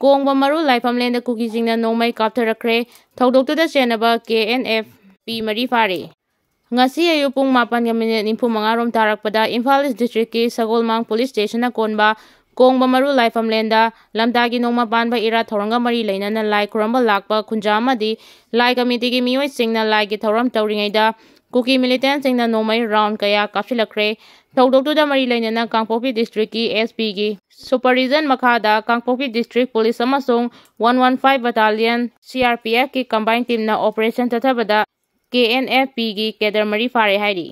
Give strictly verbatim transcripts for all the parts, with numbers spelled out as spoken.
ꯀꯣꯡꯕ ꯃꯔꯨ ꯂꯥꯏꯐꯝꯂꯦꯟꯗ ꯀꯨꯀꯤꯁꯤꯡꯅ ꯅꯣꯡꯃꯩ ꯀꯥꯞꯊꯔꯛꯈ꯭ꯔꯦ꯫ ꯊꯧꯗꯣꯛꯇꯨꯗ ꯆꯦꯟꯅꯕ ꯀꯦ N F P ꯃꯔꯤ ꯐꯥꯔꯦ꯫ ꯉꯁꯤ ꯑꯌꯨꯛ ꯄꯨꯡ ꯃꯥꯄꯟꯒ ꯃꯤꯅꯤꯠ ꯅꯤꯐꯨ ꯃꯉꯥ ꯔꯣꯝ ꯇꯥꯔꯛꯄꯗ ꯏꯝꯐꯥꯜ ꯏꯁ ꯗꯤꯁꯇ꯭ꯔꯤꯛꯀꯤ ꯁꯒꯣꯜꯃꯥꯡ ꯄꯨꯂꯤꯁ ꯁ꯭ꯇꯦꯁꯟꯅ ꯀꯣꯟꯕ ꯀꯣꯡꯕ ꯃꯔꯨ ꯂꯥꯏꯐꯝꯂꯦꯟꯗ ꯂꯝꯇꯥꯒꯤ ꯅꯣꯡꯃ ꯄꯥꯟꯕ ꯏꯔꯥꯠ ꯊꯧꯔꯝꯒ ꯃꯔꯤ ꯂꯩꯅꯅ ꯂꯥꯏ ꯈꯨꯔꯨꯝꯕ ꯂꯥꯛꯄ ꯈꯨꯟꯖꯥ ꯑꯃꯗꯤ ꯂꯥꯏ ꯀꯃꯤꯇꯤꯒꯤ ꯃꯤꯑꯣꯏꯁꯤꯡꯅ ꯂꯥꯏꯒꯤ ꯊꯧꯔꯝ ꯇꯧꯔꯤꯉꯩꯗ ꯀꯨꯀꯤ ꯃꯤꯂꯤꯇꯦꯟꯁꯤꯡꯅ ꯅꯣꯡꯃꯩ ꯔꯥꯎꯟ ꯀꯌꯥ ꯀꯥꯞꯁꯤꯜꯂꯛꯈ꯭ꯔꯦ꯫ ꯊꯧꯗꯣꯛꯇꯨꯗ ꯃꯔꯤ ꯂꯩꯅꯅ ꯀꯥꯡꯄꯣꯛꯄꯤ ꯗꯤꯁꯇ꯭ꯔꯤꯛꯀꯤ ꯑꯦꯁ ꯄꯤꯒꯤ ꯁꯨꯄꯔꯚꯤꯖꯟ ꯃꯈꯥꯗ ꯀꯥꯡꯄꯣꯛꯄꯤ ꯗꯤꯁꯇ꯭ꯔꯤꯛ ꯄꯨꯂꯤꯁ ꯑꯃꯁꯨꯡ one one five battalion C R P ꯑꯦꯐꯀꯤ ꯀꯝꯕꯥꯏꯟ ꯇꯤꯝꯅ ꯑꯣꯄꯔꯦꯁꯟ ꯆꯠꯊꯕꯗ ꯀꯦ ꯑꯦꯟ ꯑꯦꯐ ꯄꯤꯒꯤ ꯀꯦꯗꯔ ꯃꯔꯤ ꯐꯥꯔꯦ ꯍꯥꯏꯔꯤ꯫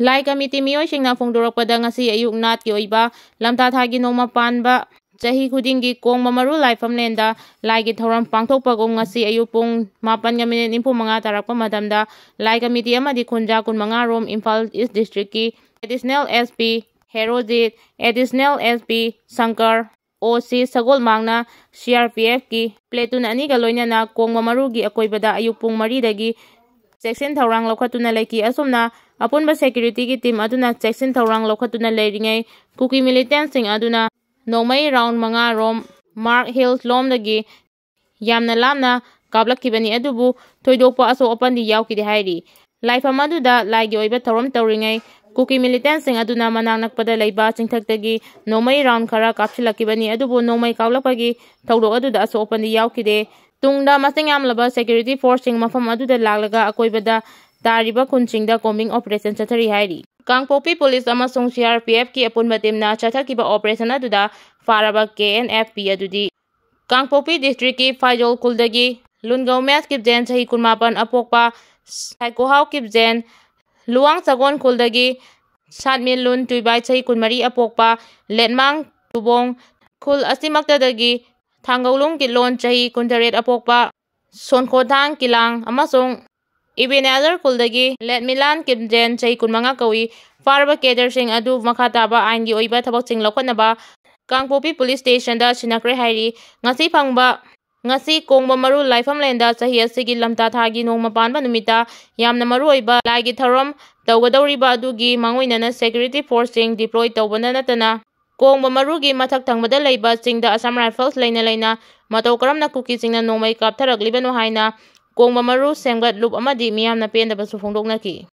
ꯂꯥꯏ ꯀꯃꯤꯇꯤ ꯃꯤꯑꯣꯏꯁꯤꯡꯅ ꯐꯣꯡꯗꯣꯔꯛꯄꯗ ꯉꯁꯤ ꯑꯌꯨꯛ ꯅꯥꯠꯀꯤ ꯑꯣꯏꯕ ꯂꯝꯇꯥ ꯊꯥꯒꯤ ꯅꯣꯡꯃ ꯄꯥꯟꯕ ꯆꯍꯤ ꯈꯨꯗꯤꯡꯒꯤ ꯀꯣꯡꯕ ꯃꯔꯨ ꯂꯥꯏꯐꯝꯂꯦꯟꯗ ꯂꯥꯏꯒꯤ ꯊꯧꯔꯝ ꯄꯥꯡꯊꯣꯛꯄꯒꯨꯝ ꯉꯁꯤ ꯑꯌꯨꯛ ꯄꯨꯡ ꯃꯥꯄꯟꯒ ꯃꯤꯅꯤꯠ ꯅꯤꯐꯨ ꯃꯉꯥ ꯇꯥꯔꯛꯄ ꯃꯇꯝꯗ ꯂꯥꯏ ꯀꯃꯤꯇꯤ ꯑꯃꯗꯤ ꯈꯨꯟꯖꯥ ꯀꯨꯟꯃꯉꯥ ꯔꯣꯝ ꯏꯝꯐꯥꯜ ꯏꯁ ꯗꯤꯁꯇ꯭ꯔꯤꯛꯀꯤ additional S P Herojit, additional S P Shankar, O C ꯁꯒꯣꯜꯃꯥꯡꯅ ꯁꯤ ꯑꯥꯔ ꯄꯤ ꯑꯦꯐꯀꯤ ꯄ꯭ꯂꯦꯇꯨꯟ ꯑꯅꯤꯒ ꯂꯣꯏꯅꯅ ꯀꯣꯡꯕ ꯃꯔꯨꯒꯤ ꯑꯀꯣꯏꯕꯗ ꯑꯌꯨꯛ ꯄꯨꯡ ꯃꯔꯤꯗꯒꯤ ꯆꯦꯛꯁꯤꯟ ꯊꯧꯔꯥꯡ ꯂꯧꯈꯠꯇꯨꯅ ꯂꯩꯈꯤ꯫ ꯑꯁꯨꯝꯅ ꯑꯄꯨꯟꯕ ꯁꯦꯀ꯭ꯌꯨꯔꯤꯇꯤꯒꯤ ꯇꯤꯝ ꯑꯗꯨꯅ ꯆꯦꯛꯁꯤꯟ ꯊꯧꯔꯥꯡ ꯂꯧꯈꯠꯇꯨꯅ ꯂꯩꯔꯤꯉꯩ ꯀꯨꯀꯤ ꯃꯤꯂꯤꯇꯦꯟꯁꯤꯡ ꯑꯗꯨꯅ ꯅꯣꯡꯃꯩ ꯔꯥꯎꯟ ꯃꯉꯥ ꯔꯣꯝ ꯃꯥꯔꯛ ꯍꯤꯜꯁ ꯂꯣꯝꯗꯒꯤ ꯌꯥꯝꯅ ꯂꯥꯞꯅ ꯀꯥꯞꯂꯛꯈꯤꯕꯅꯤ, ꯑꯗꯨꯕꯨ ꯊꯣꯏꯗꯣꯛꯄ ꯑꯁꯣꯛ ꯑꯄꯟꯗꯤ ꯌꯥꯎꯈꯤꯗꯦ ꯍꯥꯏꯔꯤ꯫ ꯂꯥꯏꯐꯝ ꯑꯗꯨꯗ ꯂꯥꯏꯒꯤ ꯑꯣꯏꯕ ꯊꯧꯔꯝ ꯇꯧꯔꯤꯉꯩ ꯀꯨꯀꯤ ꯃꯤꯂꯤꯇꯦꯟꯁꯤꯡ ꯑꯗꯨꯅ ꯃꯅꯥꯛ ꯅꯛꯄꯗ ꯂꯩꯕ ꯆꯤꯡꯊꯛꯇꯒꯤ ꯅꯣꯡꯃꯩ ꯔꯥꯎꯟ ꯈꯔ ꯀꯥꯞꯁꯤꯜꯂꯛꯈꯤꯕꯅꯤ, ꯑꯗꯨꯕꯨ ꯅꯣꯡꯃꯩ ꯀꯥꯞꯂꯛꯄꯒꯤ ꯊꯧꯗꯣꯛ ꯑꯗꯨꯗ ꯑꯁꯣꯛ ꯑꯄꯟꯗꯤ ꯌꯥꯎꯈꯤꯗꯦ꯫ ꯇꯨꯡꯗ ꯃꯁꯤꯡ ꯌꯥꯝꯂꯕ ꯁꯦꯀ꯭ꯌꯨꯔꯤꯇꯤ ꯐꯣꯔꯁꯁꯤꯡ ꯃꯐꯝ ꯑꯗꯨꯗ ꯂꯥꯛꯂꯒ ꯑꯀꯣꯏꯕꯗ ꯇꯥꯔꯤꯕ ꯈꯨꯟꯁꯤꯡꯗ ꯀꯣꯝꯕꯤꯡ ꯑꯣꯄꯔꯦꯁꯟ ꯆꯠꯊꯔꯤ ꯍꯥꯏꯔꯤ꯫ ꯀꯥꯡꯄꯣꯛꯄꯤ ꯄꯨꯂꯤꯁ ꯑꯃꯁꯨꯡ ꯁꯤ ꯑꯥꯔ ꯄꯤ ꯑꯦꯐꯀꯤ ꯑꯄꯨꯟꯕ ꯇꯤꯝꯅ ꯆꯠꯊꯈꯤꯕ ꯑꯣꯄꯔꯦꯁꯟ ꯑꯗꯨꯗ ꯐꯥꯔꯕ ꯀꯦ ꯑꯦꯟ ꯑꯦꯐ ꯄꯤ ꯑꯗꯨꯗꯤ ꯀꯥꯡꯄꯣꯛꯄꯤ ꯗꯤꯁꯇ꯭ꯔꯤꯛꯀꯤ ꯐꯥꯏꯖꯣꯜ ꯈꯨꯜꯗꯒꯤ ꯂꯨꯟꯒꯧꯃꯦꯁ ꯀꯤꯞꯖꯦꯟ, ꯆꯍꯤ ꯀꯨꯟꯃꯥꯄꯟ, ꯑꯄꯣꯛꯄ ꯁꯥꯏꯀꯣꯍꯥꯎ ꯀꯤꯞꯖꯦꯟ, ꯂꯨꯋꯥꯡ ꯆꯒꯣꯟ ꯈꯨꯜꯗꯒꯤ ꯁꯥꯠꯃꯤꯂꯨꯟ ꯇꯨꯏꯕꯥꯏ, ꯆꯍꯤ ꯀꯨꯟꯃꯔꯤ, ꯑꯄꯣꯛꯄ ꯂꯦꯠꯃꯥꯡ ꯇꯨꯕꯣꯡ ꯈꯨꯜ ꯑꯁꯤꯃꯛꯇꯗꯒꯤ ꯊꯥꯡꯒꯧꯂꯨꯡ ꯀꯤꯠꯂꯣꯟ, ꯆꯍꯤ ꯀꯨꯟꯇꯔꯦꯠ, ꯑꯄꯣꯛꯄ ꯁꯣꯟꯈꯣꯊꯥꯡ ꯀꯤꯂꯥꯡ ꯑꯃꯁꯨꯡ ꯏꯕꯦꯅꯦꯖꯔ ꯈꯨꯜꯗꯒꯤ ꯂꯦꯠꯃꯤꯂꯥꯟ ꯀꯤꯝꯖꯦꯟ, ꯆꯍꯤ ꯀꯨꯟꯃꯉꯥ ꯀꯧꯏ꯫ ꯐꯥꯔꯕ ꯀꯦꯗꯔꯁꯤꯡ ꯑꯗꯨ ꯃꯈꯥ ꯇꯥꯕ ꯑꯥꯏꯟꯒꯤ ꯑꯣꯏꯕ ꯊꯕꯛꯁꯤꯡ ꯂꯧꯈꯠꯅꯕ ꯀꯥꯡꯄꯣꯛꯄꯤ ꯄꯨꯂꯤꯁ ꯁ꯭ꯇꯦꯁꯟꯗ ꯁꯤꯟꯅꯈ꯭ꯔꯦ ꯍꯥꯏꯔꯤ꯫ ꯉꯁꯤ ꯐꯪꯕ, ꯉꯁꯤ ꯀꯣꯡꯕ ꯃꯔꯨ ꯂꯥꯏꯐꯝꯂꯦꯟꯗ ꯆꯍꯤ ꯑꯁꯤꯒꯤ ꯂꯝꯇꯥ ꯊꯥꯒꯤ ꯅꯣꯡꯃ ꯄꯥꯟꯕ ꯅꯨꯃꯤꯠꯇ ꯌꯥꯝꯅ ꯃꯔꯨꯑꯣꯏꯕ ꯂꯥꯏꯒꯤ ꯊꯧꯔꯝ ꯇꯧꯒꯗꯧꯔꯤꯕ ꯑꯗꯨꯒꯤ ꯃꯥꯡꯑꯣꯏꯅꯅ ꯁꯦꯀ꯭ꯌꯨꯔꯤꯇꯤ ꯐꯣꯔꯁꯁꯤꯡ ꯗꯤꯄ꯭ꯂꯣꯏ ꯇꯧꯕꯅ ꯅꯠꯇꯅ ꯀꯣꯡꯕ ꯃꯔꯨꯒꯤ ꯃꯊꯛ ꯊꯪꯕꯗ ꯂꯩꯕ ꯆꯤꯡꯗ Assam Rifles ꯂꯩꯅ ꯂꯩꯅ ꯃꯇꯧ ꯀꯔꯝꯅ ꯀꯨꯀꯤꯁꯤꯡꯅ ꯅꯣꯡꯃꯩ ꯀꯥꯞꯊꯔꯛꯂꯤꯕꯅꯣ ꯍꯥꯏꯅ ꯀꯣꯡꯕ ꯃꯔꯨ ꯁꯦꯝꯒꯠ ꯂꯨꯞ ꯑꯃꯗꯤ ꯃꯤꯌꯥꯝꯅ ꯄꯦꯟꯗꯕꯁꯨ ꯐꯣꯡꯗꯣꯛꯅꯈꯤ꯫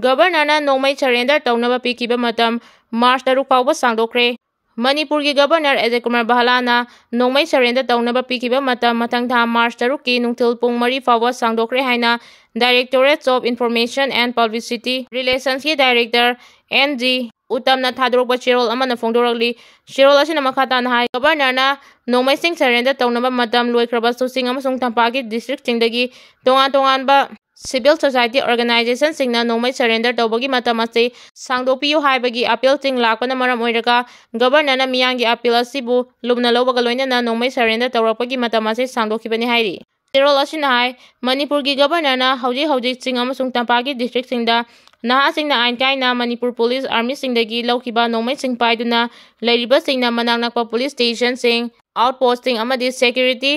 ꯒꯕꯔꯅꯔꯅ ꯅꯣꯡꯃꯩ surrender ꯇꯧꯅꯕ ꯄꯤꯈꯤꯕ ꯃꯇꯝ March ꯇꯔꯨꯛ ꯐꯥꯎꯕ ꯁꯥꯡꯗꯣꯛꯈ꯭ꯔꯦ꯫ ꯃꯅꯤꯄꯨꯔꯒꯤ ꯒꯕꯔꯅꯔ ꯑꯖꯌ ꯀꯨꯃꯥꯔ ꯕꯍꯂꯥꯅ ꯅꯣꯡꯃꯩ surrender ꯇꯧꯅꯕ ꯄꯤꯈꯤꯕ ꯃꯇꯝ ꯃꯊꯪ ꯊꯥ March ꯇꯔꯨꯛꯀꯤ ꯅꯨꯡꯊꯤꯜ ꯄꯨꯡ ꯃꯔꯤ ꯐꯥꯎꯕ ꯁꯥꯡꯗꯣꯛꯈ꯭ꯔꯦ ꯍꯥꯏꯅ Directorate of Information and Publicity Relationsꯀꯤ Director N G ꯎꯇꯝꯅ ꯊꯥꯗꯣꯔꯛꯄ ꯆꯦꯔꯣꯜ ꯑꯃꯅ ꯐꯣꯡꯗꯣꯔꯛꯂꯤ꯫ ꯆꯦꯔꯣꯜ ꯑꯁꯤꯅ ꯃꯈꯥ ꯇꯥꯅ ꯍꯥꯏ, ꯒꯕꯔꯅꯔꯅ ꯅꯣꯡꯃꯩꯁꯤꯡ surrender ꯇꯧꯅꯕ ꯃꯇꯝ ꯂꯣꯏꯈ꯭ꯔꯕꯁꯨ ꯆꯤꯡ ꯑꯃꯁꯨꯡ ꯇꯝꯄꯥꯛꯀꯤ districtꯁꯤꯡꯗꯒꯤ ꯇꯣꯉꯥꯟ ꯇꯣꯉꯥꯟꯕ civil society organizationꯁꯤꯡꯅ ꯅꯣꯡꯃꯩ surrender ꯇꯧꯕꯒꯤ ꯃꯇꯝ ꯑꯁꯤ ꯁꯥꯡꯗꯣꯛꯄꯤꯌꯨ ꯍꯥꯏꯕꯒꯤ appealꯁꯤꯡ ꯂꯥꯛꯄꯅ ꯃꯔꯝ ꯑꯣꯏꯔꯒ ꯒꯕꯔꯅꯔꯅ ꯃꯤꯌꯥꯝꯒꯤ appeal ꯑꯁꯤꯕꯨ ꯂꯨꯝꯅ ꯂꯧꯕꯒ ꯂꯣꯏꯅꯅ ꯅꯣꯡꯃꯩ surrender ꯇꯧꯔꯛꯄꯒꯤ ꯃꯇꯝ ꯑꯁꯤ ꯁꯥꯡꯗꯣꯛꯈꯤꯕꯅꯤ ꯍꯥꯏꯔꯤ꯫ ꯆꯦꯔꯣꯜ ꯑꯁꯤꯅ ꯍꯥꯏ, ꯃꯅꯤꯄꯨꯔꯒꯤ ꯒꯕꯔꯅꯔꯅ ꯍꯧꯖꯤꯛ ꯍꯧꯖꯤꯛ ꯆꯤꯡ ꯑꯃꯁꯨꯡ ꯇꯝꯄꯥꯛꯀꯤ districtꯁꯤꯡꯗ ꯅꯍꯥꯁꯤꯡꯅ ꯑꯥꯏꯟ ꯀꯥꯏꯅ ꯃꯅꯤꯄꯨꯔ ꯄꯨꯂꯤꯁ ꯑꯥꯔꯃꯤꯁꯤꯡꯗꯒꯤ ꯂꯧꯈꯤꯕ ꯅꯣꯡꯃꯩꯁꯤꯡ ꯄꯥꯏꯗꯨꯅ ꯂꯩꯔꯤꯕꯁꯤꯡꯅ ꯃꯅꯥꯛ ꯅꯛꯄ police stationꯁꯤꯡ, outpostꯁꯤꯡ ꯑꯃꯗꯤ security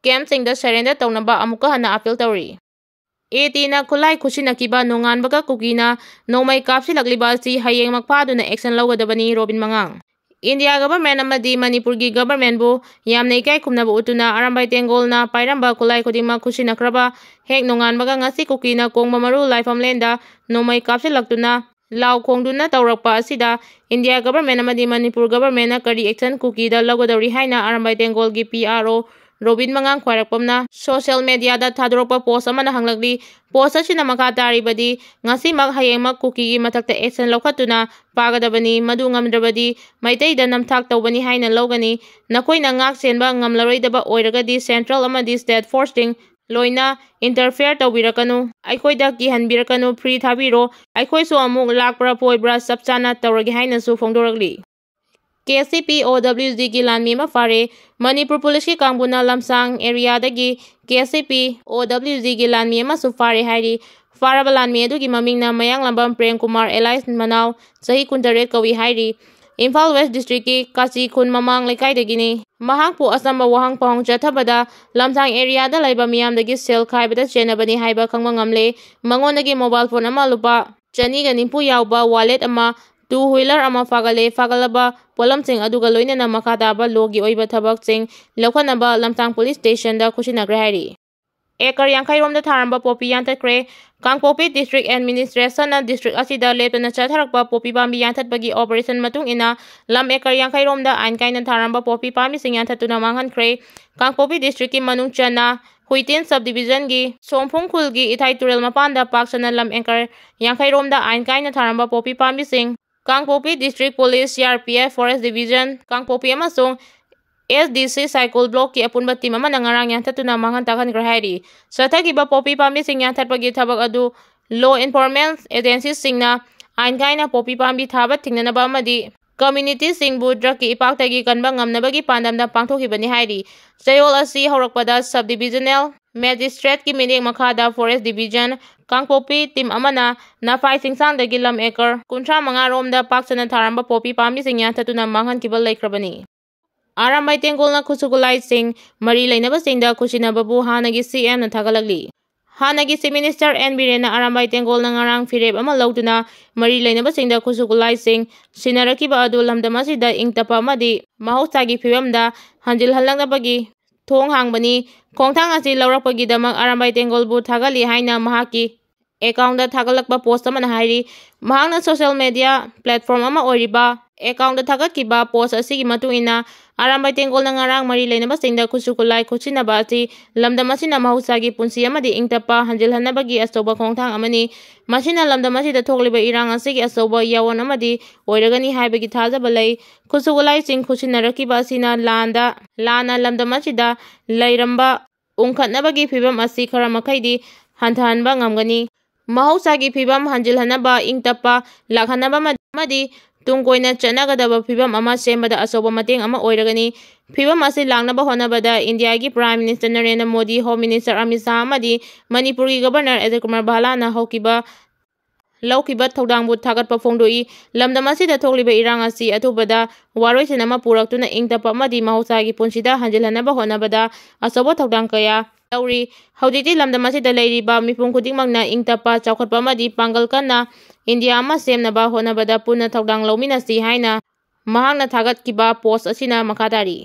campꯁꯤꯡꯗ surrender ꯇꯧꯅꯕ ꯑꯃꯨꯛꯀ ꯍꯟꯅ appeal ꯇꯧꯔꯤ꯫ ATꯅ ꯈꯨꯠꯂꯥꯏ ꯈꯨꯠꯁꯤꯟꯅꯈꯤꯕ ꯅꯣꯡꯉꯥꯟꯕꯒ ꯀꯨꯀꯤꯅ ꯅꯣꯡꯃꯩ ꯀꯥꯞꯁꯤꯜꯂꯛꯂꯤꯕ ꯑꯁꯤ ꯍꯌꯦꯡꯃꯛ ꯐꯥꯗꯨꯅ action ꯂꯧꯒꯗꯕꯅꯤ, ꯔꯣꯕꯤꯟ ꯃꯉꯥꯡ꯫ India government ꯑꯃꯗꯤ ꯃꯅꯤꯄꯨꯔꯒꯤ governmentꯕꯨ ꯌꯥꯝꯅ ꯏꯀꯥꯏ ꯈꯨꯝꯅꯕ ꯎꯠꯇꯨꯅ ꯑꯔꯥꯝꯕꯥꯏ ꯇꯦꯡꯒꯣꯜꯅ ꯄꯥꯏꯔꯝꯕ ꯈꯨꯠꯂꯥꯏ ꯈꯨꯗꯤꯡꯃꯛ ꯈꯨꯠꯁꯤꯟꯅꯈ꯭ꯔꯕ ꯍꯦꯛ ꯅꯣꯡꯉꯥꯟꯕꯒ ꯉꯁꯤ ꯀꯨꯀꯤꯅ ꯀꯣꯡꯕ ꯃꯔꯨ ꯂꯥꯏꯐꯝꯂꯦꯟꯗ ꯅꯣꯡꯃꯩ ꯀꯥꯞꯁꯤꯜꯂꯛꯇꯨꯅ ꯂꯥꯎ ꯈꯣꯡꯗꯨꯅ ꯇꯧꯔꯛꯄ ꯑꯁꯤꯗ India government ꯑꯃꯗꯤ ꯃꯅꯤꯄꯨꯔ governmentꯅ ꯀꯔꯤ action ꯀꯨꯀꯤꯗ ꯂꯧꯒꯗꯧꯔꯤ ꯍꯥꯏꯅ ꯑꯔꯥꯝꯕꯥꯏ ꯇꯦꯡꯒꯣꯜꯒꯤ PRO ꯔꯣꯕꯤꯟ ꯃꯉꯥꯡ ꯈ꯭ꯋꯥꯏꯔꯥꯛꯄꯝꯅ social mediaꯗ ꯊꯥꯗꯣꯔꯛꯄ post ꯑꯃꯅ ꯍꯪꯂꯛꯂꯤ꯫ Post ꯑꯁꯤꯅ ꯃꯈꯥ ꯇꯥꯔꯤꯕꯗꯤ, ꯉꯁꯤꯃꯛ ꯍꯌꯦꯡꯃꯛ ꯀꯨꯀꯤꯒꯤ ꯃꯊꯛꯇ action ꯂꯧꯈꯠꯇꯨꯅ ꯄꯥꯒꯗꯕꯅꯤ꯫ ꯃꯗꯨ ꯉꯝꯗ꯭ꯔꯕꯗꯤ ꯃꯩꯇꯩꯗ ꯅꯝꯊꯥꯛ ꯇꯧꯕꯅꯤ ꯍꯥꯏꯅ ꯂꯧꯒꯅꯤ꯫ ꯅꯈꯣꯏꯅ ꯉꯥꯛ ꯁꯦꯟꯕ ꯉꯝꯂꯔꯣꯏꯗꯕ ꯑꯣꯏꯔꯒꯗꯤ central ꯑꯃꯗꯤ state forceꯁꯤꯡ ꯂꯣꯏꯅ interfere ꯇꯧꯕꯤꯔꯛꯀꯅꯨ꯫ ꯑꯩꯈꯣꯏꯗ ꯀꯤꯍꯟꯕꯤꯔꯛꯀꯅꯨ꯫ Free ꯊꯥꯕꯤꯔꯣ꯫ ꯑꯩꯈꯣꯏꯁꯨ ꯑꯃꯨꯛ ꯂꯥꯛꯄ꯭ꯔꯥ ꯐꯣꯏꯕ꯭ꯔꯥ ꯆꯞ ꯆꯥꯅ ꯇꯧꯔꯒꯦ ꯍꯥꯏꯅꯁꯨ ꯐꯣꯡꯗꯣꯔꯛꯂꯤ꯫ KCP OWGꯒꯤ ꯂꯥꯟꯃꯤ ꯑꯃ ꯐꯥꯔꯦ꯫ ꯃꯅꯤꯄꯨꯔ ꯄꯨꯂꯤꯁꯀꯤ ꯀꯥꯡꯕꯨꯅ ꯂꯝꯁꯥꯡ areaꯗꯒꯤ KCP OWGꯒꯤ ꯂꯥꯟꯃꯤ ꯑꯃꯁꯨ ꯐꯥꯔꯦ ꯍꯥꯏꯔꯤ꯫ ꯐꯥꯔꯕ ꯂꯥꯟꯃꯤ ꯑꯗꯨꯒꯤ ꯃꯃꯤꯡꯅ ꯃꯌꯥꯡꯂꯝꯕꯝ ꯄ꯭ꯔꯦꯝ ꯀꯨꯃꯥꯔ alias ꯃꯅꯥꯎ, ꯆꯍꯤ ꯀꯨꯟꯇꯔꯦꯠ ꯀꯧꯏ ꯍꯥꯏꯔꯤ꯫ ꯏꯝꯐꯥꯜ West districtꯀꯤ ꯀꯥꯆꯤ ꯈꯨꯟ ꯃꯃꯥꯡ ꯂꯩꯀꯥꯏꯗꯒꯤꯅꯤ꯫ ꯃꯍꯥꯛꯄꯨ ꯑꯆꯝꯕ ꯋꯥꯍꯪ ꯄꯥꯎꯍꯪ ꯆꯠꯊꯕꯗ ꯂꯝꯁꯥꯡ areaꯗ ꯂꯩꯕ ꯃꯤꯌꯥꯝꯗꯒꯤ ꯁꯦꯜ ꯈꯥꯏꯕꯗ ꯆꯦꯟꯅꯕꯅꯤ ꯍꯥꯏꯕ ꯈꯪꯕ ꯉꯝꯂꯦ꯫ ꯃꯉꯣꯟꯗꯒꯤ mobile phone ꯑꯃ, ꯂꯨꯄꯥ ꯆꯅꯤꯒ ꯅꯤꯐꯨ ꯌꯥꯎꯕ wallet ꯑꯃ, two wheeler ꯑꯃ ꯐꯥꯒꯠꯂꯦ꯫ ꯐꯥꯒꯠꯂꯕ ꯄꯣꯠꯂꯝꯁꯤꯡ ꯑꯗꯨꯒ ꯂꯣꯏꯅꯅ ꯃꯈꯥ ꯇꯥꯕ ꯂꯣꯒꯤ ꯑꯣꯏꯕ ꯊꯕꯛꯁꯤꯡ ꯂꯧꯈꯠꯅꯕ ꯂꯝꯁꯥꯡ ꯄꯨꯂꯤꯁ ꯁ꯭ꯇꯦꯁꯟꯗ ꯈꯨꯠꯁꯤꯟꯅꯈ꯭ꯔꯦ ꯍꯥꯏꯔꯤ꯫ ꯑꯦꯀꯔ ꯌꯥꯡꯈꯩ ꯔꯣꯝꯗ ꯊꯥꯔꯝꯕ ꯄꯣꯄꯤ ꯌꯥꯟꯊꯠꯈ꯭ꯔꯦ꯫ ꯀꯥꯡꯄꯣꯛꯄꯤ ꯗꯤꯁꯇ꯭ꯔꯤꯛ ꯑꯦꯗꯃꯤꯅꯤꯁꯇ꯭ꯔꯦꯁꯟꯅ ꯗꯤꯁꯇ꯭ꯔꯤꯛ ꯑꯁꯤꯗ ꯂꯦꯞꯇꯅ ꯆꯠꯊꯔꯛꯄ ꯄꯣꯄꯤ ꯄꯥꯝꯕꯤ ꯌꯥꯟꯊꯠꯄꯒꯤ ꯑꯣꯄꯔꯦꯁꯟ ꯃꯇꯨꯡ ꯏꯟꯅ ꯂꯝ ꯑꯦꯀꯔ ꯌꯥꯡꯈꯩ ꯔꯣꯝꯗ ꯑꯥꯏꯟ ꯀꯥꯏꯅ ꯊꯥꯔꯝꯕ ꯄꯣꯄꯤ ꯄꯥꯝꯕꯤꯁꯤꯡ ꯌꯥꯟꯊꯠꯇꯨꯅ ꯃꯥꯡꯍꯟꯈ꯭ꯔꯦ꯫ ꯀꯥꯡꯄꯣꯛꯄꯤ ꯗꯤꯁꯇ꯭ꯔꯤꯛꯀꯤ ꯃꯅꯨꯡ ꯆꯟꯅ ꯍꯨꯏꯇꯦꯟ ꯁꯕ ꯗꯤꯕꯤꯖꯟꯒꯤ ꯁꯣꯝꯐꯨꯡ ꯈꯨꯜꯒꯤ ꯏꯊꯥꯏ ꯇꯨꯔꯦꯜ ꯃꯄꯥꯟꯗ ꯄꯥꯛ ꯁꯟꯅ ꯂꯝ ꯑꯦꯀꯔ ꯌꯥꯡꯈꯩ ꯔꯣꯝꯗ ꯑꯥꯏꯟ ꯀꯥꯏꯅ ꯊꯥꯔꯝꯕ ꯄꯣꯄꯤ ꯄꯥꯝꯕꯤꯁꯤꯡ Kangpokpi district police, C R P F, forest division, Kangpokpi ꯑꯃꯁꯨꯡ ꯑꯦꯁ ꯗꯤ ꯁꯤ ꯁꯥꯏꯀꯣꯜ ꯕ꯭ꯂꯣꯛꯀꯤ ꯑꯄꯨꯟꯕ ꯇꯤꯝ ꯑꯃꯅ ꯉꯔꯥꯡ ꯌꯥꯟꯊꯠꯇꯨꯅ ꯃꯥꯡꯍꯟ ꯇꯥꯛꯍꯟꯈ꯭ꯔꯦ ꯍꯥꯏꯔꯤ꯫ ꯆꯠꯊꯈꯤꯕ ꯄꯣꯄꯤ ꯄꯥꯝꯕꯤꯁꯤꯡ ꯌꯥꯟꯊꯠꯄꯒꯤ ꯊꯕꯛ ꯑꯗꯨ ꯂꯣ ꯏꯟꯐꯣꯔꯁꯃꯦꯟ ꯑꯦꯖꯦꯟꯁꯤꯁꯤꯡꯅ ꯑꯥꯏꯟ ꯀꯥꯏꯅ ꯄꯣꯄꯤ ꯄꯥꯝꯕꯤ ꯊꯥꯕ ꯊꯤꯡꯅꯅꯕ ꯑꯃꯗꯤ ꯀꯝꯃ꯭ꯌꯨꯅꯤꯇꯤꯁꯤꯡꯕꯨ ꯗ꯭ꯔꯒꯀꯤ ꯏꯄꯥꯛꯇꯒꯤ ꯀꯟꯕ ꯉꯝꯅꯕꯒꯤ ꯄꯥꯟꯗꯝꯗ ꯄꯥꯡꯊꯣꯛꯈꯤꯕꯅꯤ ꯍꯥꯏꯔꯤ꯫ ꯆꯌꯣꯜ ꯑꯁꯤ ꯍꯧꯔꯛꯄꯗ ꯁꯕ ꯗꯤꯕꯤꯖꯅꯦꯜ ꯃꯦꯖꯤꯁꯇ꯭ꯔꯦꯠꯀꯤ ꯃꯤꯠꯌꯦꯡ ꯃꯈꯥꯗ ꯐꯣꯔꯦꯁ ꯗꯤꯕꯤꯖꯟ ꯀꯥꯡꯄꯣꯛꯄꯤ ꯇꯤꯝ ꯑꯃꯅ ꯅꯐꯥꯏ ꯆꯤꯡꯁꯥꯡꯗꯒꯤ ꯂꯝ ꯑꯦꯀꯔ ꯀꯨꯟꯊ꯭ꯔꯥ ꯃꯉꯥ ꯔꯣꯝꯗ ꯄꯥꯛ ꯁꯟꯅ ꯊꯥꯔꯝꯕ ꯄꯣꯄꯤ ꯄꯥꯝꯕꯤꯁꯤꯡ ꯌꯥꯟꯊꯠꯇꯨꯅ ꯃꯥꯡꯍꯟꯈꯤꯕ ꯂꯩꯈ꯭ꯔꯕꯅꯤ꯫ ꯑꯔꯥꯝꯕꯥꯏ ꯇꯦꯡꯒꯣꯜꯅ ꯈꯨꯠꯁꯨ ꯈꯨꯠꯂꯥꯏꯁꯤꯡ ꯃꯔꯤ ꯂꯩꯅꯕꯁꯤꯡꯗ ꯈꯨꯠꯁꯤꯟꯅꯕꯕꯨ ꯍꯥꯟꯅꯒꯤ ꯁꯤ ꯑꯦꯝꯅ ꯊꯥꯒꯠꯂꯛꯂꯤ꯫ ꯍꯥꯟꯅꯒꯤ ꯆꯤꯐ ꯃꯤꯅꯤꯁꯇꯔ ꯑꯦꯟ ꯕꯤꯔꯦꯟꯅ ꯑꯔꯥꯝꯕꯥꯏ ꯇꯦꯡꯒꯣꯜꯅ ꯉꯔꯥꯡ ꯐꯤꯔꯦꯞ ꯑꯃ ꯂꯧꯗꯨꯅ ꯃꯔꯤ ꯂꯩꯅꯕꯁꯤꯡꯗ ꯈꯨꯠꯁꯨ ꯈꯨꯠꯂꯥꯏꯁꯤꯡ ꯁꯤꯟꯅꯔꯛꯈꯤꯕ ꯑꯗꯨ ꯂꯝꯗꯝ ꯑꯁꯤꯗ ꯏꯪ ꯇꯞꯄ ꯑꯃꯗꯤ ꯃꯍꯧꯁꯥꯒꯤ ꯐꯤꯕꯝꯗ ꯍꯟꯖꯤꯜꯍꯜꯂꯛꯅꯕꯒꯤ ꯊꯣꯡ ꯍꯥꯡꯕꯅꯤ꯫ ꯈꯣꯡꯊꯥꯡ ꯑꯁꯤ ꯂꯧꯔꯛꯄꯒꯤꯗꯃꯛ ꯑꯔꯥꯝꯕꯥꯏ ꯇꯦꯡꯒꯣꯜꯕꯨ ꯊꯥꯒꯠꯂꯤ ꯍꯥꯏꯅ ꯃꯍꯥꯛꯀꯤ ꯑꯦꯀꯥꯎꯟꯗ ꯊꯥꯒꯠꯂꯛꯄ ꯄꯣꯁ ꯑꯃꯅ ꯍꯥꯏꯔꯤ꯫ ꯃꯍꯥꯛꯅ ꯁꯣꯁꯤꯌꯦꯜ ꯃꯦꯗꯤꯌꯥ ꯄ꯭ꯂꯦꯠꯐꯣꯔꯝ ꯑꯃ ꯑꯣꯏꯔꯤꯕ ꯑꯦꯀꯥꯎꯟꯗ ꯊꯥꯒꯠꯈꯤꯕ ꯄꯣꯁ ꯑꯁꯤꯒꯤ ꯃꯇꯨꯡ ꯏꯟꯅ, ꯑꯔꯥꯝꯕꯥꯏ ꯇꯦꯡꯒꯣꯜꯅ ꯉꯔꯥꯡ ꯃꯔꯤ ꯂꯩꯅꯕꯁꯤꯡꯗ ꯈꯨꯠꯁꯨ ꯈꯨꯠꯂꯥꯏ ꯈꯨꯠꯁꯤꯟꯅꯕ ꯑꯁꯤ ꯂꯝꯗꯝ ꯑꯁꯤꯅ ꯃꯍꯧꯁꯥꯒꯤ ꯄꯨꯟꯁꯤ ꯑꯃꯗꯤ ꯏꯪ ꯇꯞꯄ ꯍꯟꯖꯤꯜꯍꯟꯅꯕꯒꯤ ꯑꯆꯧꯕ ꯈꯣꯡꯊꯥꯡ ꯑꯃꯅꯤ꯫ ꯃꯁꯤꯅ ꯂꯝꯗꯝ ꯑꯁꯤꯗ ꯊꯣꯛꯂꯤꯕ ꯏꯔꯥꯡ ꯑꯁꯤꯒꯤ ꯑꯆꯧꯕ ꯌꯥꯑꯣꯟ ꯑꯃꯗꯤ ꯑꯣꯏꯔꯒꯅꯤ ꯍꯥꯏꯕꯒꯤ ꯊꯥꯖꯕ ꯂꯩ꯫ ꯈꯨꯠꯁꯨ ꯈꯨꯠꯂꯥꯏꯁꯤꯡ ꯈꯨꯠꯁꯤꯟꯅꯔꯛꯈꯤꯕ ꯑꯁꯤꯅ ꯂꯥꯟꯗ, ꯂꯥꯟꯅ ꯂꯝꯗꯝ ꯑꯁꯤꯗ ꯂꯩꯔꯝꯕ ꯎꯪꯈꯠꯅꯕꯒꯤ ꯐꯤꯚꯝ ꯑꯁꯤ ꯈꯔ ꯃꯈꯩꯗꯤ ꯍꯟꯊꯍꯟꯕ ꯉꯝꯒꯅꯤ꯫ ꯃꯍꯧꯁꯥꯒꯤ ꯐꯤꯚꯝ ꯍꯟꯖꯤꯜꯍꯟꯅꯕ, ꯏꯪ ꯇꯞꯄ ꯂꯥꯛꯍꯟꯅꯕ ꯑꯃꯗꯤ ꯇꯨꯡ ꯀꯣꯏꯅ ꯆꯠꯅꯒꯗꯕ ꯐꯤꯚꯝ ꯑꯃ ꯁꯦꯝꯕꯗ ꯑꯆꯧꯕ ꯃꯇꯦꯡ ꯑꯃ ꯑꯣꯏꯔꯒꯅꯤ꯫ ꯐꯤꯚꯝ ꯑꯁꯤ ꯂꯥꯛꯅꯕ ꯍꯣꯠꯅꯕꯗ ꯏꯟꯗꯤꯌꯥꯒꯤ prime minister Narendra Modi, home minister Amit Shah ꯑꯃꯗꯤ ꯃꯅꯤꯄꯨꯔꯒꯤ ꯒꯕꯔꯅꯔ ꯑꯖꯌ ꯀꯨꯃꯥꯔ ꯚꯥꯂꯥꯅ ꯍꯧꯈꯤꯕ, ꯂꯧꯈꯤꯕ ꯊꯧꯗꯥꯡꯕꯨ ꯊꯥꯒꯠꯄ ꯐꯣꯡꯗꯣꯛꯏ꯫ ꯂꯝꯗꯝ ꯑꯁꯤꯗ ꯊꯣꯛꯂꯤꯕ ꯏꯔꯥꯡ ꯑꯁꯤ ꯑꯊꯨꯕꯗ ꯋꯥꯔꯣꯏꯁꯤꯟ ꯑꯃ ꯄꯨꯔꯛꯇꯨꯅ ꯏꯪ ꯇꯞꯄ ꯑꯃꯗꯤ ꯃꯍꯧꯁꯥꯒꯤ ꯄꯨꯟꯁꯤꯗ ꯍꯟꯖꯤꯜꯍꯟꯅꯕ ꯍꯣꯠꯅꯕꯗ ꯑꯆꯧꯕ ꯊꯧꯗꯥꯡ ꯀꯌꯥ ꯇꯧꯔꯤ꯫ ꯍꯧꯖꯤꯛꯇꯤ ꯂꯝꯗꯝ ꯑꯁꯤꯗ ꯂꯩꯔꯤꯕ ꯃꯤꯄꯨꯝ ꯈꯨꯗꯤꯡꯃꯛꯅ ꯏꯪ ꯇꯞꯄ, ꯆꯥꯎꯈꯠꯄ ꯑꯃꯗꯤ ꯄꯥꯡꯒꯜ ꯀꯟꯅ ꯏꯟꯗꯤꯌꯥ ꯑꯃ ꯁꯦꯝꯅꯕ ꯍꯣꯠꯅꯕꯗ ꯄꯨꯟꯅ ꯊꯧꯗꯥꯡ ꯂꯧꯃꯤꯟꯅꯁꯤ ꯍꯥꯏꯅ ꯃꯍꯥꯛꯅ ꯊꯥꯒꯠꯈꯤꯕ ꯄꯣꯁ ꯑꯁꯤꯅ ꯃꯈꯥ ꯇꯥꯔꯤ꯫